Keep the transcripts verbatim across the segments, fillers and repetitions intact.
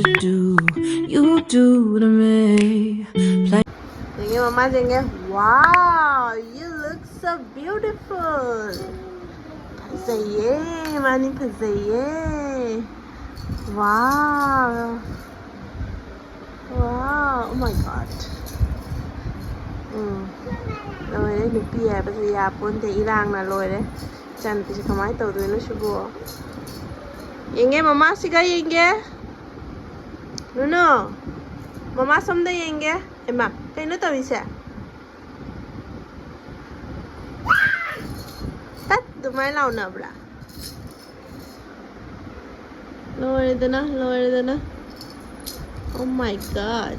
do you do to me? Play. ꯌꯦꯡꯉꯦ, ꯃꯃꯥ ꯌꯦꯡꯉꯦ꯫ Wow, you look so beautiful. ꯐꯖꯩꯌꯦ, ꯃꯥꯅꯤ ꯐꯖꯩꯌꯦ꯫ Wow. Wow, oh my God. ꯎꯝ꯫ ꯂꯣꯏꯔꯦ, ꯅꯨꯄꯤ ꯍꯥꯏꯕꯁꯦ ꯌꯥꯄꯣꯟꯇꯦ, ꯏꯔꯥꯡꯅ ꯂꯣꯏꯔꯦ꯫ ꯏꯆꯥꯅꯨꯄꯤꯁꯦ ꯀꯃꯥꯏꯅ ꯇꯧꯗꯣꯏꯅꯣ ꯁꯤꯕꯨ? ꯌꯦꯡꯒꯦ, ꯃꯃꯥꯁꯤꯒ ꯌꯦꯡꯒꯦ꯫ ꯅꯨꯅꯨ, ꯃꯃꯥ ꯁꯣꯝꯗ ꯌꯦꯡꯒꯦ꯫ ꯍꯩꯃꯥ, ꯀꯩꯅꯣ ꯇꯧꯔꯤꯁꯦ? ꯇꯠ, ꯑꯗꯨꯃꯥꯏꯅ ꯂꯥꯎꯅꯕ꯭ꯔꯥ? ꯂꯣꯏꯔꯦꯗꯅ, ꯂꯣꯏꯔꯦꯗꯅ꯫ Oh my God.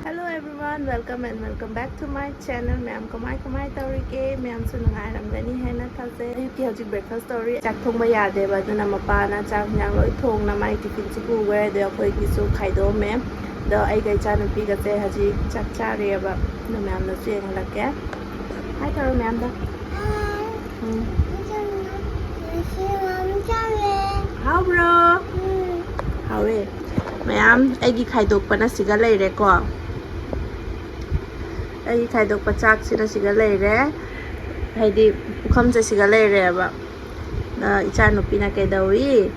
Hello everyone, welcome and welcome back to my channel. ꯃꯌꯥꯝ ꯀꯃꯥꯏ ꯀꯃꯥꯏ ꯇꯧꯔꯤꯒꯦ? ꯃꯌꯥꯝꯁꯨ ꯅꯨꯡꯉꯥꯏꯔꯝꯒꯅꯤ ꯍꯥꯏꯅ ꯊꯥꯖꯩ꯫ ꯑꯌꯨꯛꯀꯤ ꯍꯧꯖꯤꯛ breakfast ꯇꯧꯔꯤ꯫ ꯆꯥꯛ ꯊꯣꯡꯕ ꯌꯥꯗꯦꯕ, ꯑꯗꯨꯅ ꯃꯄꯥꯅ ꯆꯥꯛ ꯏꯟꯖꯥꯡ ꯂꯣꯏ ꯊꯣꯡꯅ ꯃꯥꯏ tiffinꯁꯨ ꯄꯨꯈ꯭ꯔꯦ꯫ ꯑꯗꯣ ꯑꯩꯈꯣꯏꯒꯤꯁꯨ ꯈꯥꯏꯗꯣꯛꯑꯝꯃꯦ꯫ ꯑꯗꯣ ꯑꯩꯒ ꯏꯆꯥꯅꯨꯄꯤꯒꯁꯦ ꯍꯧꯖꯤꯛ ꯆꯥꯛ ꯆꯥꯔꯤꯑꯕ꯫ ꯑꯗꯣ ꯃꯌꯥꯝꯅꯁꯨ ꯌꯦꯡꯍꯜꯂꯛꯀꯦ꯫ Hi ꯇꯧꯔꯣ ꯃꯌꯥꯝꯗ꯫ ꯎꯝ꯫ ꯉꯁꯤ ꯃꯌꯥꯝ ꯆꯥꯔꯦ꯫ ꯍꯥꯎꯕ꯭ꯔꯣ? ꯎꯝ꯫ ꯍꯥꯎꯋꯦ꯫ ꯃꯌꯥꯝ ꯑꯩꯒꯤ ꯈꯥꯏꯗꯣꯛꯄꯅ ꯁꯤꯒ ꯂꯩꯔꯦꯀꯣ꯫ ꯑꯩꯒꯤ ꯈꯥꯏꯗꯣꯛꯄ ꯆꯥꯛꯁꯤꯅ ꯁꯤꯒ ꯂꯩꯔꯦ꯫ ꯍꯥꯏꯗꯤ ꯄꯨꯈꯝꯁꯦ ꯁꯤꯒ ꯂꯩꯔꯦꯕ꯫ ꯑ, ꯏꯆꯥꯅꯨꯄꯤꯅ ꯀꯩꯗꯧꯏ?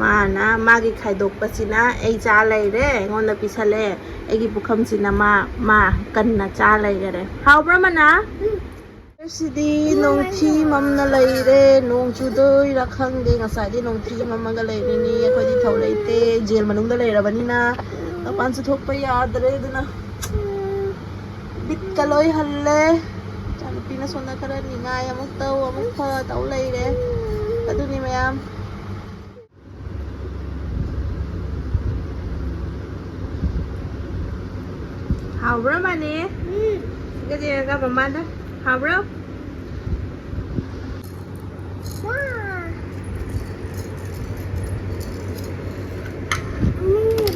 ꯃꯥꯅ ꯃꯥꯒꯤ ꯈꯥꯏꯗꯣꯛꯄꯁꯤꯅ ꯑꯩ ꯆꯥ ꯂꯩꯔꯦ, ꯑꯩꯉꯣꯟꯗ ꯄꯤꯁꯜꯂꯦ꯫ ꯑꯩꯒꯤ ꯄꯨꯈꯝꯁꯤꯅ ꯃꯥ, ꯃꯥ ꯀꯟꯅ ꯆꯥ ꯂꯩꯈꯔꯦ꯫ ꯍꯥꯎꯕ꯭ꯔꯥ ꯃꯅꯥ? ꯁꯤꯗꯤ ꯅꯣꯡꯊꯤ ꯃꯝꯅ ꯂꯩꯔꯦ꯫ ꯅꯣꯡ ꯆꯨꯗꯣꯏꯔꯥ ꯈꯪꯗꯦ꯫ ꯉꯁꯥꯏꯗꯤ ꯅꯣꯡꯊꯤ ꯃꯝꯃꯒ ꯂꯩꯔꯤꯅꯤ꯫ ꯑꯩꯈꯣꯏꯗꯤ ꯊꯧ ꯂꯩꯇꯦ꯫ ꯖꯦꯜ ꯃꯅꯨꯡꯗ ꯂꯩꯔꯕꯅꯤꯅ ꯃꯄꯥꯟꯁꯨ ꯊꯣꯛꯄ ꯌꯥꯗ꯭ꯔꯦ꯫ ꯑꯗꯨꯅ ꯕꯤꯠꯀ ꯂꯣꯏ ꯍꯜꯂꯦ꯫ ꯏꯆꯥꯅꯨꯄꯤꯅ ꯁꯣꯝꯗ ꯈꯔ ꯅꯤꯡꯉꯥꯏ ꯑꯃꯨꯛ ꯇꯧ, ꯑꯃꯨꯛ ꯐ ꯇꯧ ꯂꯩꯔꯦ꯫ ꯑꯗꯨꯅꯤ ꯃꯌꯥꯝ꯫ ꯍꯥꯎꯕ꯭ꯔꯣ ꯃꯥꯅꯦ? ꯎꯝ꯫ ꯁꯤꯒ ꯌꯦꯡꯉꯒ ꯃꯃꯥꯗ꯫ ꯍꯥꯎꯕ꯭ꯔꯣ? ꯋꯥ꯫ ꯎꯝ꯫